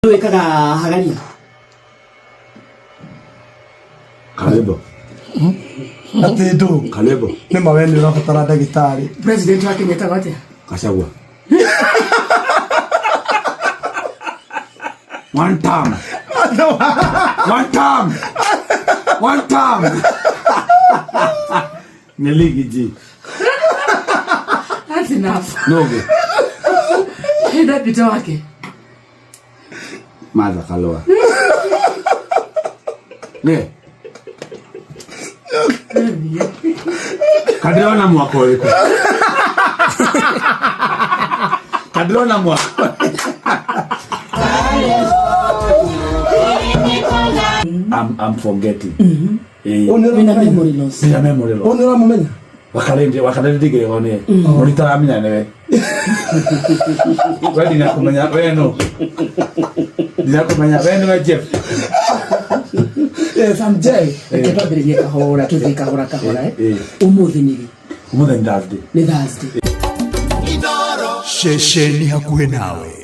Wĩkaga hagaria. Karebo. Atĩ ndũ. Karebo. Nĩ ma we nĩ ũrabatara ndagĩtarĩ. President wa Kenya etagwo atĩa? Gachagua. One time. One time. One time. Nĩ ligi G. That's enough. Noge. Hey, deputy wake. Martha Karua. Ne. Kadirona mwaka ũrĩkũ? Kadirona mwaka. I'm forgetting. Eh, Wĩna memory loss. Ndĩna memory loss. Ũyũ nĩ ũramũmenya? Wakarindi wakarindi ndigĩrĩrwo nĩ mũritaramenya nĩwe. We ndinakũmenya we nũ. Ndinakũmenya we nĩwe Jeff. Yes, I'm Jay. Reke twambĩrĩrie kahora tũthiĩ kahora kahora eh. Eh. Ũmũthĩ nĩ rĩ? Ũmũthĩ nĩ Thursday. Nĩ Thursday. Ceceni hakuhĩ nawe.